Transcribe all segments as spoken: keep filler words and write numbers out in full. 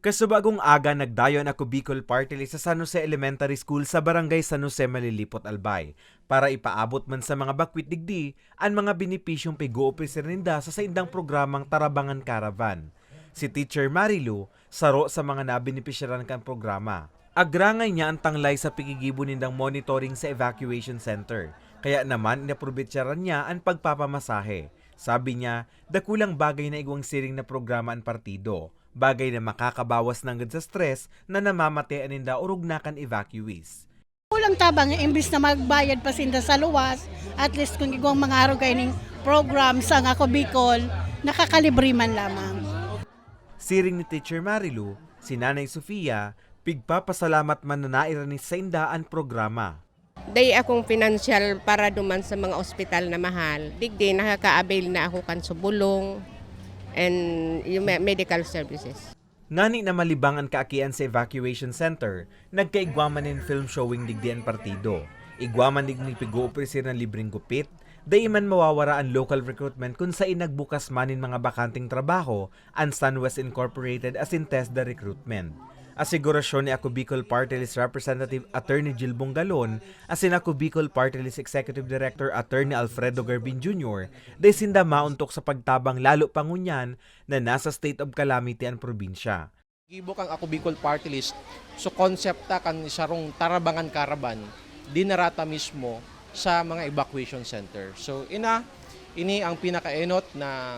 Kasubagong aga, nagdayo an Ako Bicol Party List sa San Jose Elementary School sa Barangay San Jose, Malilipot, Albay, para ipaabot man sa mga bakwit digdi an mga benepisyong pig-ooprisir ninda sa saindang programang Tarabangan Caravan. Si Teacher Marilu, saro sa mga nabenepisyaran kan programa. Agrangay niya an tanglay sa pigigibo nindang monitoring sa evacuation center, kaya naman inaprobetsaran niya an pagpapamasahe. Sabi niya, dakulang bagay na igwang siring na programa an partido, bagay na makakabawas nanggad sa stress na namamatean ninda orog na kan evacuees. Kulang tabang, imbis na magbayad pa sinda sa luwas, at least kung igwang mga arog kaining program sa Ako Bicol, nakakalibre man lamang. Siring ni Teacher Marilu, si Nanay Sofia, pigpapasalamat man na nairani sainda an programa. Dai akong pinansyal para duman sa mga ospital na mahal. Digdi, nakaka-avail na ako kan subulong and yung me-, medical services. Ngani na malibang an kaakian sa evacuation center, nagkaigwa man nin film showing digdi an partido. Igwa man digdi pig-ooprisir na libreng gupit, dai man mawawara an local recruitment kun sain nagbukas man nin mga bakanteng trabaho an San Jose Incorporated asin TESDA Recruitment. Asigurasyon ni Ako Bicol Party List Representative Attorney Jill Bongalon asin Ako Bicol Party List Executive Director Attorney Alfredo Garbin Junior, dai sinda maontok sa pagtabang lalo pa ngunyan na nasa state of calamity an probinsya. Gibo kan Ako Bicol Party List, so konsepta kan sarong Tarabangan Caravan, dinara ta mismo sa mga evacuation center. So, ina, ini ang pinakaenot na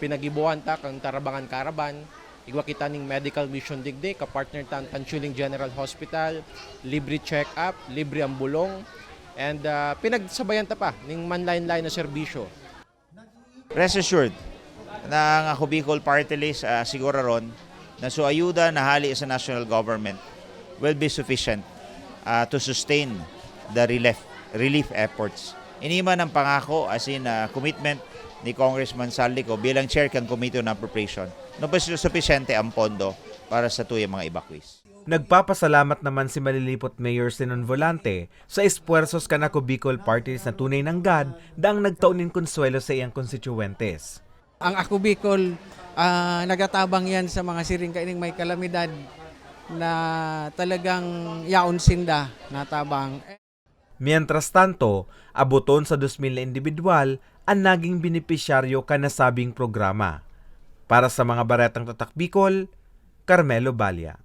pinagibohan ta kan Tarabangan Caravan. Igwa kita ning medical mission digdi, kapartner ta an Tanchuling General Hospital, libre check-up, libre ang bulong, and, ah, pinagsabayan ta pa ning manlaen-laen na serbisyo. Rest assured na ang Ako Bicol Party List, ah, siguraron na so ayuda na hali sa national government will be sufficient, ah, to sustain the relief, relief efforts. Ini man ang pangako, as in, ah, commitment ni Congressman Saldico bilang chair kan Committee on Appropriation, na supisyente ang pondo para sa tuyang mga evacuees. Nagpapasalamat naman si Malilipot Mayor Sinon Volante sa espuwersos kan Ako Bicol Party List na tunay nanggad daang nagtao nin konsuwelo sa iyang konstituyentes. Ang Ako Bicol, ah, nagatabang yan sa mga siring kaining may kalamidad na talagang yaon sinda natabang. Mientras tanto, aboton sa dos mil na indibidwal an naging benepisyaryo kan nasabing programa. Para sa mga Baretang Tatak Bicol, Carmelo Balla.